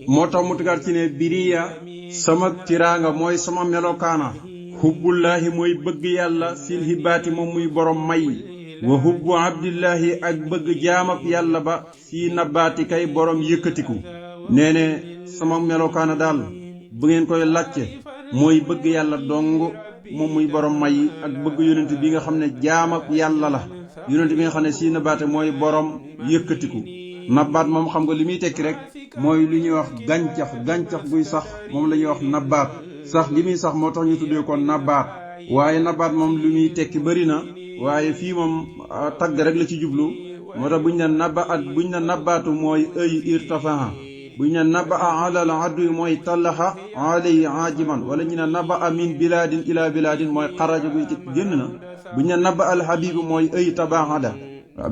moo tax mu tegaat ci ne biriya sama tiraanga mooy sama melokaana hubbullaahi mooy bëgg yàlla sil hibaati moom muy borom may wa hubbu abdillahi ak bëgg jaamab yàlla ba si nabaati kay borom yëkkatiku nee ne sama melokaana daal bu ngeen koy làcce mooy bëgg yàlla dong moom muy borom may ak bëgg yonent bi nga xam ne jaamab yàlla la yonent bi nga xam ne si nabaate mooy borom yëkkatiku nabaat moom xam nga li muy tekki rek mooy lu ñuy wax gàncax guy sax moom la ñuy wax nabaat sax li muy sax moo tax ñu tuddee ko nabaat waaye nabaat moom lu muy tekki bari na waaye fii moom tagg rek la ci jublu moo tax buñ ne nabaatu mooy ëy irtafaha buñ ne nabaa alal addu mooy tallaxa alay ajiman wala ñu ne nabaa min bilaadin ila bilaadin mooy xaraja guy génn na buñ ne naba al habibu mooy ëy tabaxada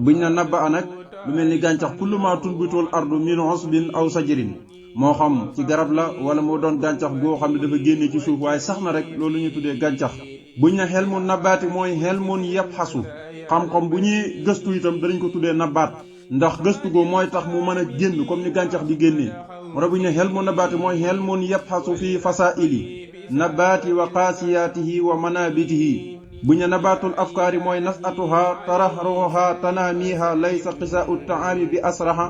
buñ ne nabaa nag lu mel ni gàncax kullu ma tunbitul ardu min usbin aw sajrin moo xam ci garab la wala moo doon gàncax goo xam ne dafa génne ci suuf waaye sax na rek loolu ñu tuddee gàncax buñ ne xel mun nabaati mooy xel mun yeb xasu xam-xam bu ñuy gëstu itam danañ ko tuddee nabaat ndax gëstu goo mooy tax mu mën a génn comme ni gàncax di génnee moo tax buñ ne xel mun nabaati mooy xel mun yeb xasu fii fasaili nabaati wa qaasiyaatihi wa manabitihi buñ ne nabaatul afkaari mooy nasatuha taraxruha tanaamiha laysa qisaau taami bi asraha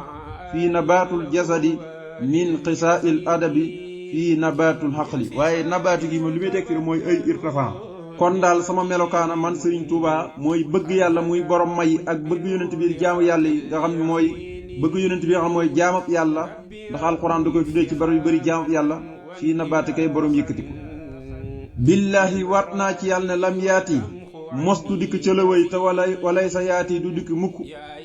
fii nabaatul jasadi min qisaa'il adabi fii nabaatul xaqli waaye nabaatu gi ma lu muy tekki mooy ay irtafa kon daal sama melokaana man Serigne Touba mooy bëgg yàlla muy borom may ak bëgg yonent bi jaamu yàlla yi nga xam ne mooy bëgg yonent bi nga xam mooy jaamab yàlla ndax alxuraan da koy tuddee ci bari yu bëri jaamab yàlla fii nabaati kay borom yëkkati ko billaahi waat naa ci yàlla ne lam yaati mos du dikk ca la wéy te walay sa yaati du dikk mukk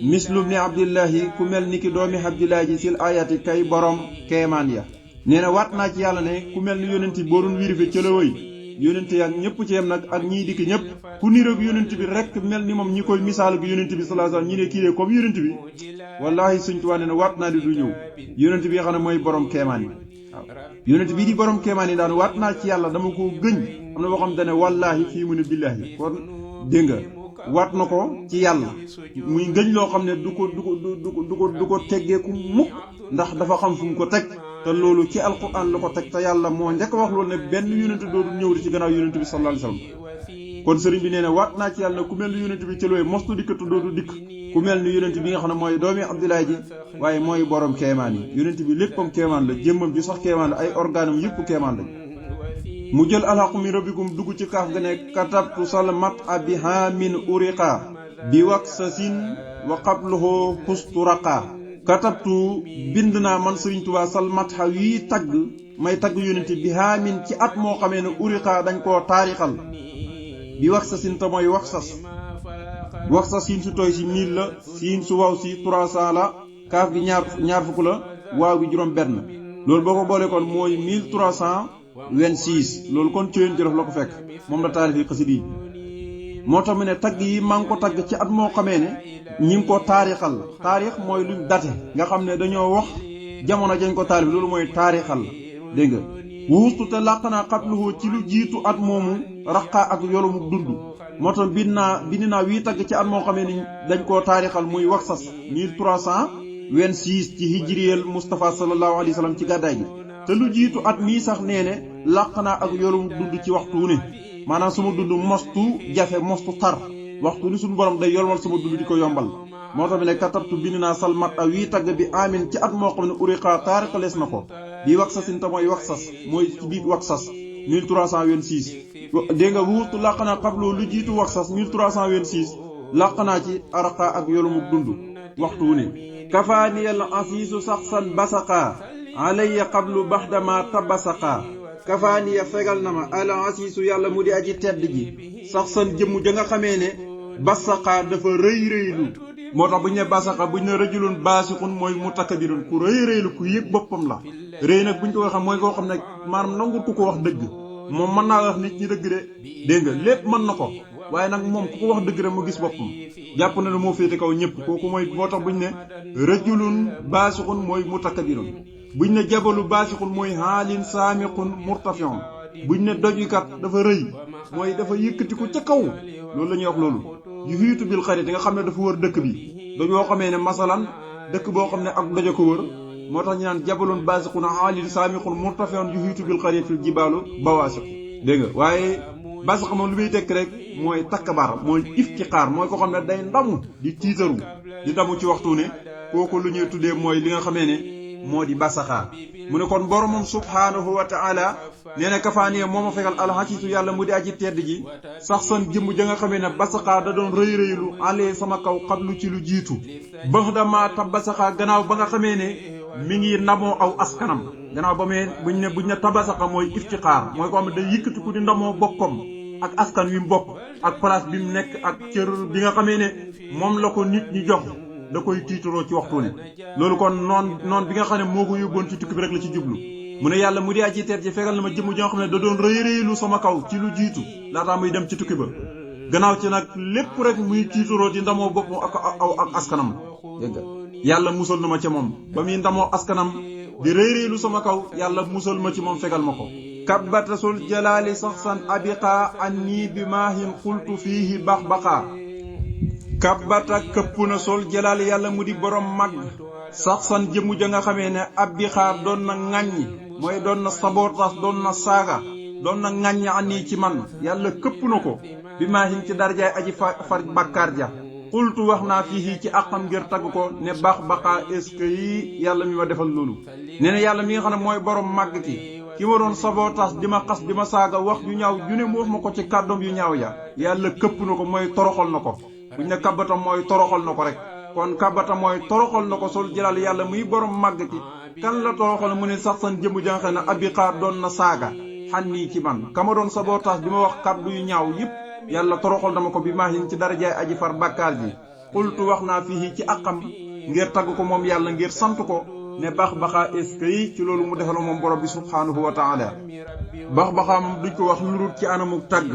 mislum ni abdillahi ku mel ni ki doomi abdillahi ji sil ayati kay borom keemaan ya nee na waat naa ci yàlla ne ku mel ni yonent boo doon wirife ca la wéy yonent ya ñëpp ci yem nag ak ñiy dikk ñëpp ku niroog yonent bi rek mel ni moom ñi koy misaal ak yonent bi sallallahu alayhi wasallam ñi ne kii de comme yonent bi wallahi Sëñ Tuubaa nee na waat naa di du ñëw yonent bi nga xam ne mooy borom keemaan yi waaw yonent bii di borom keemaan yi daan waat naa ci yàlla dama koo gëñ am na boo xam te ne wallaahi fii mu ne billaahi kon dégg nga waat na ko ci yàlla muy ngëñ loo xam ne du ko teggeeku mukk ndax dafa xam fu mu ko teg te loolu ci alquran la ko teg te yàlla moo njëkk wax loolu ne benn yonent doodu ñëw di ci gannaaw yonent bi sallallahu alayhi wasallam kon sëriñ bi nee na waat naa ci yàlla ne ku mel ni yonent bi ci looy mostu dikkatu doodu dikk ku mel ni yonent bi nga xam ne mooy doomi Abdoulaye ji waaye mooy borom keemaan yi yonent bi léppam keemaan la jëmmam ji sax keemaan la ay organam yëpp keemaan lañ mu jël alxaqu min rabbikum dugg ci kaaf ga ne katabtu salmat abiha min uriqa bi waksasin wa qabluhu husturaqa katabtu bind naa man Sëriñ Tuubaa salmat xa wii tagg may tagg yonent bi haamin ci at moo xamee ne uriqa dañ koo taarixal bi waksasin te mooy waxsa siin su tooy si 1000 la siin su waw si 300 la kaaf gi ñaar fukk la waaw gi juróom benn loolu boo ko boolee kon mooy 1326 loolu kon Ceyeen Jolof la ko fekk moom la taalif yi xasida yi moo tax mu ne tagg yi maa ngi ko tagg ci at moo xamee ne ñi ngi ko taarixal taarix mooy luñ date nga xam ne dañoo wax jamono jañ ko taalif loolu mooy taarixal dégg nga wuustu te làq naa xabluhoo ci lu jiitu at moomu raqaa ak yolomu dund moo tax bind naa wii tagg ci at moo xamee ni dañ koo taarixal muy waxsas 1326 ci hijriyel Mustafa sallallahu alayhi wa sallam ci gàddaay gi te lu jiitu at mii sax nee ne làq naa ak yolomu dund ci waxtu wu ne maanaam sama dund mostu jafe mostu tar waxtu ni suñu borom day yolmal sama dund di ko yombal moo tax bi ne katabtu bind naa salmat a wii tagg bi amin ci at moo xam ne uriqa taarixalees na ko bii waxsasin te mooy waxsas mooy ci biir waxsas 1326 dégg nga wuustu làq naa xabloo lu jiitu waxsas 1326 làq naa ci araqa ak yolomu dund waxtu wu ne kafaaniyal asiisu saxsan basaqa alayya qablu baxdama tabasaqa kafaaniya fegal na ma al asiisu yàlla mu di aji tedd ji saxsan jëmm ja nga xamee ne basaqa dafa rëy-rëylu moo tax bu ñu ne basaqa bu ñu ne rajulun baasixun mooy mutakabirun ku rëy-rëylu ku yëg boppam la rëy nag bu ñu ko waxee mooy koo xam ne maanaam nangut ku ko wax dëgg moom mën naa wax nit ñi dëgg de dégg nga lépp mën na ko waaye nag moom ku ko wax dëgg rek mu gis boppam jàpp na ne moo féete kaw ñëpp kooku mooy moo tax bu ñu ne rajulun baasixun mooy mutakabirun buñ ne jabalu baasixun mooy haalin saamiqun murtafiun buñ ne dojukat dafa rëy mooy dafa yëkkatiku ca kaw loolu la ñuy wax loolu yu hiitu bil xarit nga xam ne dafa wër dëkk bi doj woo xamee ne masalan dëkk boo xam ne ak dojo ko wër moo tax ñu naan jabalun basiqun alin saamiqun murtafiun yuhiitu bil qaryatil jibaalu bawaasiq dégg nga waaye basiq moom lu muy tekk rek mooy takkabar mooy iftiqaar mooy ko xam ne day ndamu di tiitaru di ndamu ci waxtu ne kooku lu ñuy tuddee mooy li nga xamee ne moo di basaxaa mu ne kon boromam subhaanahu wa taala nee na kafaaniye moo ma fegal alxaciitu yàlla mu di aji tedd ji sax san jëmm ja nga xamee ne basaxaa da doon rëy rëylu alee sama kaw xablu ci lu jiitu bax dama tab basaxaa gannaaw ba nga xamee ne mi ngi ndamoo aw askanam gannaaw ba mee buñ ne tabasaxa mooy iftiqaar mooy ko xam ne day yëkkatiku di ndamoo boppam ak askan wi mu bokk ak place bi mu nekk ak cër bi nga xamee ne moom la ko nit ñi jox da koy tiitaroo ci waxtu ne loolu kon noon bi nga xam ne moo ko yóbboon ci tukki bi rek la ci jublu mu ne yàlla mu di aji teer ji fegal na ma jëmm ji nga xam ne da doon rëy rëylu sama kaw ci lu jiitu laataa muy dem ci tukki ba gannaaw ci nag lépp rek muy tiitaroo di ndamoo boppam ak askanam dégg nga yàlla musal na ma ca moom ba muy ndamoo askanam di rëy rëylu sama kaw yàlla musal ma ci moom fegal ma ko kabbatasul jalaali saxsan abiqaa annii bi maahin xultu fiihi baxbaqaa kabbata këpp na sol jalaali yàlla mu di borom màgg saxsan jëmu ja nga xamee ne abixaa doon na ŋàññi mooy doon na sabotaas doon na saaga doon na ŋàññi annii ci man yàlla këpp na ko bi maahin ci darjaay aji far bàkkaar ja xultu wax naa fii ci àqam ngir tagg ko ne baxbaqaa est-ce que yi yàlla mi ma defal loolu nee na yàlla mi nga xam ne mooy borom màgg ki ma doon sabotaas di ma xas di ma saaga wax yu ñaaw ju ne mu wax ma ko ci kàddoom yu ñaaw ya yàlla këpp na ko mooy toroxal na ko buñ ne kabbata mooy toroxal na ko rek kon kabbata mooy toroxal na ko sol jëlal yàlla muy borom màgg ki kan la toroxal mu ne sax san jëmu jànxe na abiqaar doon na saaga xan nii ci man ka ma doon sabotaas di ma wax kàddu yu ñaaw yëpp yàlla toroxal dama ko bi maahin ci darajaay aji far bàkkaar ji xultu wax naa fii ci àqam ngir tagg ko moom yàlla ngir sant ko ne baxbaqaa est-ce que yi ci loolu mu defal moom borom bi subhaanahu wa taala baxbaqaa moom duñ ko wax lu dul ci anamuk tagg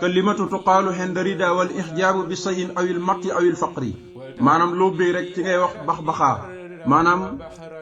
kalimatu tuqaalu xenda rida wal ixjaabu bi sayin awil matti awil faqri maanaam loo béy rek ci ngay wax baxbaqaa maanaam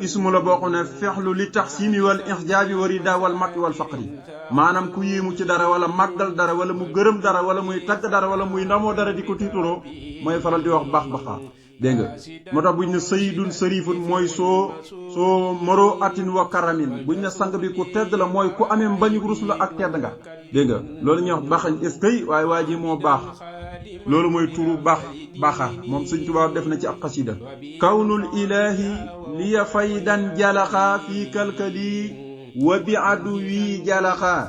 ismu la boo xam ne fexlu li taxsimi wal ixjaabi wa rida wal matti wal faqri maanaam ku yéemu ci dara wala màggal dara wala mu gërëm dara wala muy tagg dara wala muy ndamoo dara di ko tiituroo mooy faral di wax baxbaqaa dégg nga moo tax buñ ne sayidun sarifun mooy soo moro atin wa karamin buñ ne sang bi ku tedd la mooy ku amee mbañu rus la ak tedd nga dégg nga loolu ñuy wax baxañ est-ce waaye waa ji moo baax loolu mooy turu baaxa moom Sëñ Tuubaa def na ci ab xasida kawnul ilaahi liya faydan jalaxaa fii kalkali wa bi adu wii jalaxaa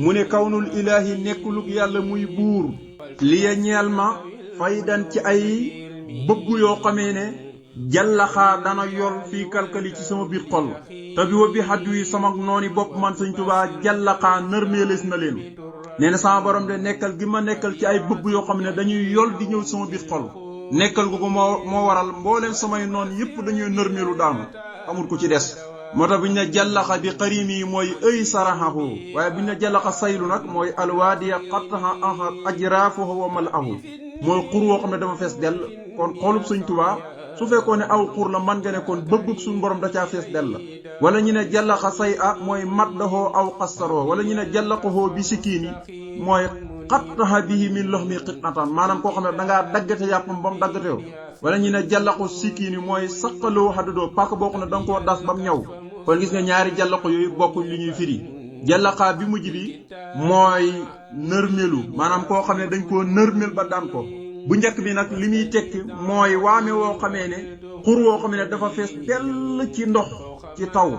mu ne kawnul ilaahi nekkulug yàlla muy buur liya ñeel ma faydan ci ay bëgg yoo xamee ne jallaxaa dana yor fii kalkali ci sama biir xol te bi wa bi xaddu yi sama nooni bopp man Sëñ Tuubaa jallaxaa nërmeeles na leen nee na sama borom de nekkal gi ma nekkal ci ay bëgg yoo xam ne dañuy yol di ñëw sama biir xol nekkal gu ko moo waral mbooleem samay noon yépp dañuy nërmeelu daanu amul ko ci des moo tax bu ñu ne jallaxa bi xarimi yi mooy ëy saraxahu waaye bu ñu ne jallaxa saylu nag mooy alwaadiya xattaxa ajraafuhu wa mal ahu mooy xur woo xam ne dafa fees dell kon xolub Sëñ Tuubaa su fekkoon ne aw xur la man nga ne kon bëggub suñu borom da caa fees dell wala ñu ne jallaxa say a mooy maddahoo aw xastaroo wala ñu ne jallaxahoo bi sikkiini mooy xattaxa bihi min lox mi xitnatan maanaam koo xam ne dangaa daggate yàppam ba mu daggateew wala ñu ne jallaxu sikkiini mooy saqaloo xaddadoo pàkk boo xam ne danga koo das ba mu ñëw kon gis nga ñaari jallaxu yooyu bokkuñ li ñuy firi jallaxaa bi mujj bi mooy nërmelu maanaam koo xam ne dañ koo nërmel ba daan ko bu njëkk bi nag li muy tekki mooy waame woo xamee ne xur woo xam ne dafa fees dell ci ndox ci taw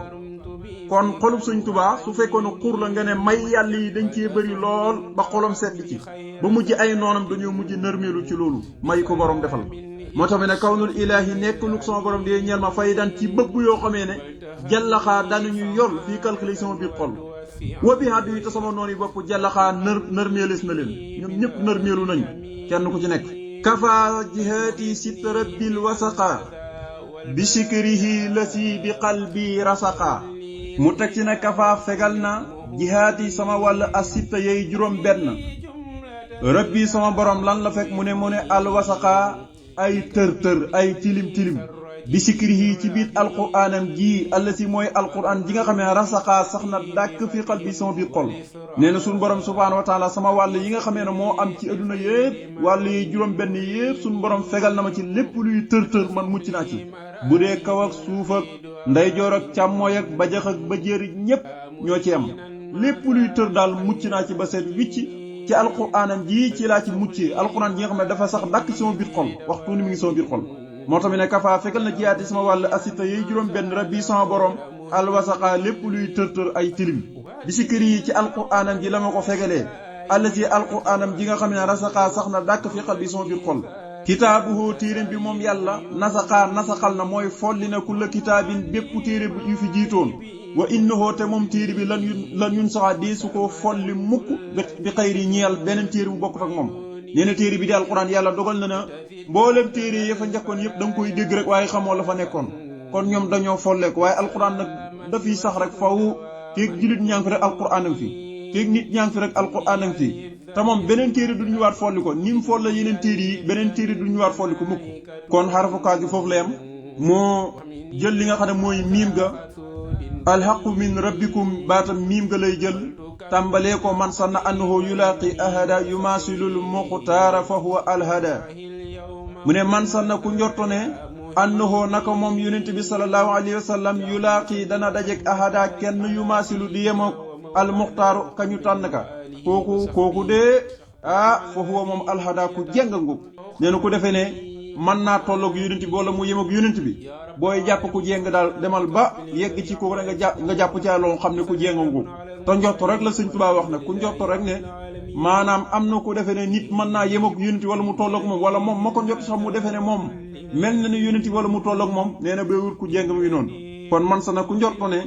kon xolub Sëñ Tuubaa su fekkoon ne xur la nga ne may yàlla yi dañ cee bëri lool ba xolom sedd ci ba mujj ay noonam dañoo mujj nërmeelu ci loolu may ko borom defal moo tax ne kawnul ilaahi nekk lu sama borom di ñeel ma fay daan ci bëgg yoo xamee ne jallaxaa dañuy yor fii calculer sama biir xol wa bi haddu yi te sama noon yi bopp jallaxaa nërmeelis na leen ñoom ñëpp nërmeelu nañu kenn ku ci nekk kafa jihaati sit rabbil wasaqa bi sikrihi lasi bi qalbi rasaqa mu teg ci ne kafa fegal na jihaati sama wàll asitta yey juróom benn rabbi sama borom lan la fekk mu ne al wasaqa ay tër ay tilim bi sikrihi ci biir alquraanam ji allasi mooy alquraan ji nga xam ne rasaxaa sax na dàkk fi qalbi sama biir xol nee na suñu borom subhaanahu wa taala sama wàll yi nga xamee ne moo am ci adduna yépp wàll yi juróom benn yépp suñu borom fegal na ma ci lépp luy tër man mucc naa ci bu dee kaw ak suuf ak ndeyjoor ak càmmooy ak bajax ak bëjër ñépp ñoo ci am lépp luy tër daal mucc naa ci ba seet wicc ci alquraanam ji ci laa ci muccee alquraan ji nga xam ne dafa sax dàkk sama biir xol waxtu ni mi ngi sama biir xol moo tamit ne kafaa fekkal na jiyaati sama wàll asita yey juróom benn rabbi sama borom alwasaqa lépp luy tër ay tilim bi si kër yi ci alquraanam ji la ma ko fegalee àll ci alquraanam ji nga xam ne rasaqa sax na dàkk fi xal bi sama biir xol kitaabuhu téeréem bi moom yàlla nasaxal na mooy folli na kulla kitaabin bépp téere yu fi jiitoon wa innahu te moom téere bi lan yun saxa dee su ko folli mukk bi xayri ñeel beneen téere bu bokkut ak moom nee na téere bi di alquran yàlla dogal na mboolem téere ya fa njëkkoon yëpp da nga koy dégg rek waaye xamoo la fa nekkoon kon ñoom dañoo folleeku waaye alquran nag dafiy sax rek faw kéeg julit ñaa ngi fi rek alquran am fi kéeg nit ñaa ngi fi rek alquran am fi te moom beneen téere du ñu waat folli ko ni mu folla yeneen téere yi beneen téere du ñu waat folli ko mukk kon xarafukaa gi foofu la yam moo jël li nga xam ne mooy miim ga alxaqu min rabbikum baatam miim ga lay jël tàmbalee ko man sanna annahu yulaaqi ahada yumasilul muxtaara fa huwa alhada mu ne man sanna ku njorto ne annahu naka moom yonent bi sallallahu alayhi wa sallam yulaaqi dana dajeg ahada kenn yumasilu di yemook al muxtaaru kañu tànn ka kooku dee fa huwa moom alhada ku jenga ngub nee na ku defee ne mën naa tolloog yonent bi wala mu yemook yonent bi booy jàpp ku jéng daal demal ba yegg ci kooku rek nga jàpp ci loolu xam ne ku jénga ngub te njorto rek la sëñ Tuubaa wax ne ku njorto rek ne maanaam am na ku defee ne nit mën naa yemook yonent bi wala mu tolloog moom wala moom ma ko njort sax mu defee ne moom mel na ne yonent bi wala mu tolloog moom nee na bay wut ku jéng muy noonu kon man sa na ku njorto ne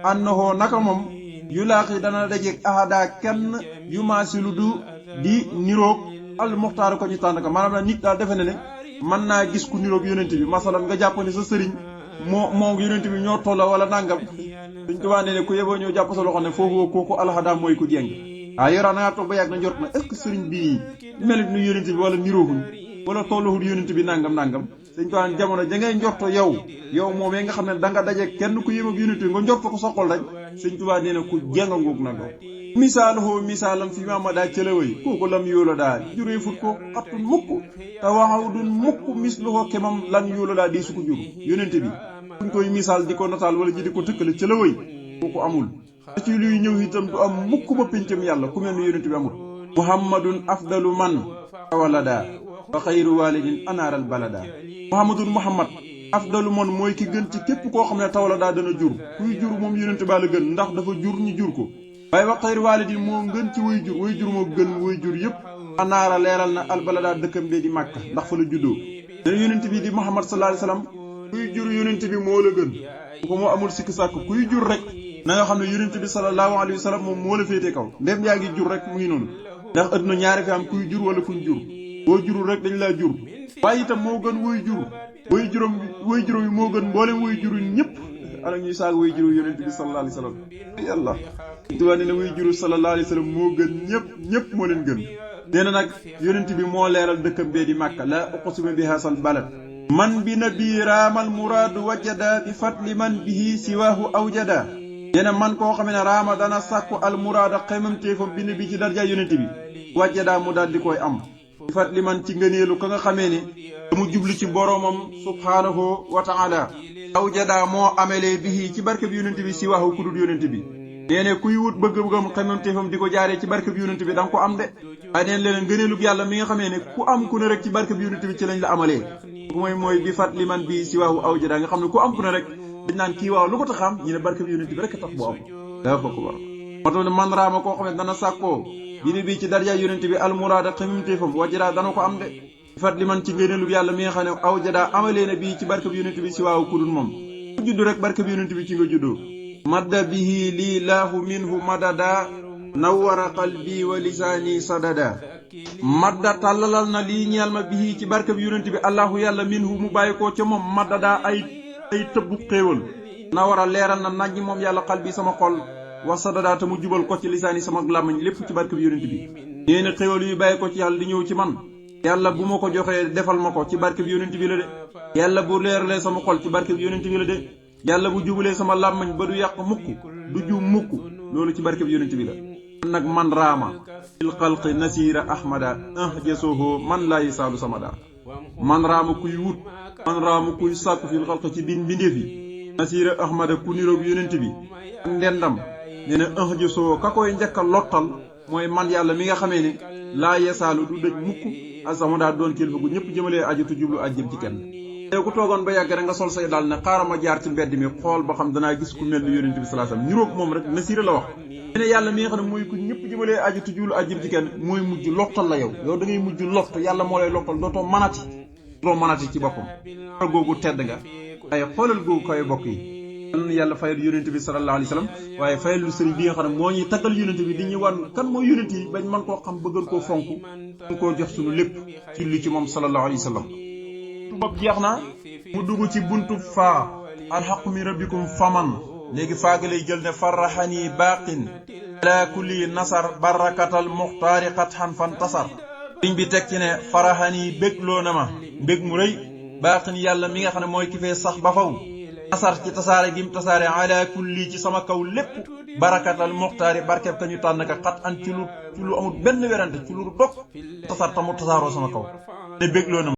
annahoo naka moom yulaaxi dana dajeeg ahada kenn yu maasilu du di niroog al muxtaar ko ñu tànn ka maanaam na nit daal defe ne mën naa gis ku niroog yonent bi masalan nga jàpp ne sa sëriñ moo yonent bi ñoo tolla wala nangam dañ ko wax ne ku yeboo ñëw jàpp sa loxo ne foofu kooku alhada mooy ku jéng yoraa na ngaa toog ba yàgg na njort na est-ce que sëriñ bii melut ni yonent bi wala niroohuñ wala tolluhul yonent bi nangam dañ ko wax jamono ja ngay njorto yow moomee nga xam ne da nga daje kenn ku yem ak yonent bi nga njorto ko sa xol rek sëñ Tuubaa nee na ku jenga ngoog na doo misaaluhu misaalam fi maama daa cëlaway kooku lam yóola daa juree fut ko xattun mukk te waxaw dun mukk misluhu kemam lan yóola daa di su ko jur yonent bi buñ koy misaal di ko nataal wala ji di ko tëkkale cëlaway kooku amul te ci luy ñëw itam du am mukk ba péncam yàlla ku mel ni yonent bi amul muhammadun afdalu man walada wa xayru walidin anaaral balada muhammad afdalu man mooy ki gën ci képp koo xam ne tawalada dana jur kuy jur moom yonent baa la gën ndax dafa jur ñu jur ko waaye wa xayru walidin moo gën ci way jur moo gën way jur yëpp anaara leeral na albalada dëkkam bee di màkk ndax fa la juddoo dana yonent bi di muhammad sallallahu alayhi wasallam kuy jur yonent bi moo la gën ko moo amul sikk sàkk kuy jur rek na nga xam ne yonent bi sallallahu alayhi wasallam moom moo la féete kaw ndem yaa ngi jur rek muy noonu ndax adduna ñaari fi am kuy jur wala kuñ jur boo jurul rek dañ laa jur waaye itam moo gën way jur way juróom yi moo gën mboolem way juru ñëpp ala ñuy saag way juru yonent bi sallallahu alayhi wasallam yàlla tubaab nee na way juru sallallahu alayhi wasallam moo gën ñëpp moo leen gën nee na nag yonent bi moo leeral dëkkam bee di màkka la uqsimu bi haasal balad man bi nabi raamal muraadu wajada bi fatli man bihi siwaahu awjada nee na man koo xam ne raama dana sàkku al muraada xemamteefam bi nabi ci darja yonent bi wajada mu daal di koy am bi fatli man ci ngëneelu ka nga xamee ne mu jublu ci boroomam subhaanahu wa ta'ala awjada moo amelee bihi ci barke bi yonent bi siwaahu ku dul yonent bi nee ne kuy wut bëgg-bëggam xemamteefam di ko jaaree ci barke bi yonent bi da nga ko am de waaye neen leneen ngëneelug yàlla mi nga xamee ne ku am ku ne rek ci barke bi yonent bi ci lañ la amalee mooy bi fatli man bi siwaahu awjada nga xam ne ku am ku ne rek dañ naan kii waaw lu ko tax am ñu ne barke bi yonent bi rek tax bu am dafa ko war moo tax ne man raama koo xam ne dana sàkkoo bi ci darja yonent bi almuraada xemamteefam wajada dana ko am de bi fatli man ci ngëneelug yàlla mi nga xam ne awjada amalee na bii ci barke bi yonent bi siwaahu ku dul moom ku judd rek barke bi yonent bi ci nga juddoo madda bihi lii laahu minhu madada nawwara qalbi wa lisaani sadada madda tàllalal na lii ñeel ma bihi ci barke bi yonent bi allahu yàlla minhu mu bàyyi ko ca moom madada ay tëbbu xéewal nawara leeral na najj moom yàlla qalbi sama xol wa sadada te mu jubal ko ci lisaani sama làmmiñ lépp ci barke bi yonent bi nee na xéewal yu bàyyi ko ci yàlla di ñëw ci man yàlla bu ma ko joxee defal ma ko ci barke bi yonent bi la de yàlla bu leeralee sama xol ci barke bi yonent bi la de yàlla bu jubalee sama làmmiñ ba du yàq mukk du juum mukk loolu ci barke bi yonent bi la nag man raama fil xalqi nasira ahmada jasooho man laa yisaalu samada man raama kuy wut man raamu kuy sàkku fil xalq ci biir mbindeef yi nasira ahmada ku niroog yonent bi ak ndendam nee na soo ka koy njëkk a lottal mooy man yàlla mi nga xamee ne laa yesaalu du dëj mukk asama daa doon kilifa gu ñëpp jëmalee aju tu jublu aj jëm ci kenn yow ku toogoon ba yàgg rek nga sol say daal ne xaaral ma jaar ci mbedd mi xool ba xam danaa gis ku mel ni yonent bi sallallahu alayhi wasallam niroog moom rek nasira la wax ne yàlla mi nga xam ne mooy ku ñëpp jëmalee aju tu jublu aj jëm ci kenn mooy mujj lottal la yow da ngay mujj lott yàlla moo lay lottal dootoo manati ci boppam xoolal googu tedd nga ay xoolal googu koy bokk yi yàlla fayal yonent bi sallallahu alayhi wasallam waaye fayal lu sëriñ bi nga xam ne moo ñuy taggal yonent bi di ñu wan kan mooy yonent yi bañ mën koo xam bëggal koo fonk mën koo jox suñu lépp ci li ci moom sallallahu alayhi wasallam bopp jeex na mu dugg ci buntu faa alxaqu min rabbikum faman léegi faaga lay jël ne farraxani baaqin ala kulli nasar barakatal muxtaari xatxan fan tasar liñ bi teg ci ne faraxani bégloo na ma mbég mu rëy baaqin yàlla mi nga xam ne mooy ki fee sax ba faw tasar ci tasaare gim tasaare ala kulli ci sama kaw lépp barakatal muxtaari barkeb ka ñu tànn ka xat an ci lu amul benn werante ci lu dog tasar tamu tasaaroo sama kaw ne bégloo na ma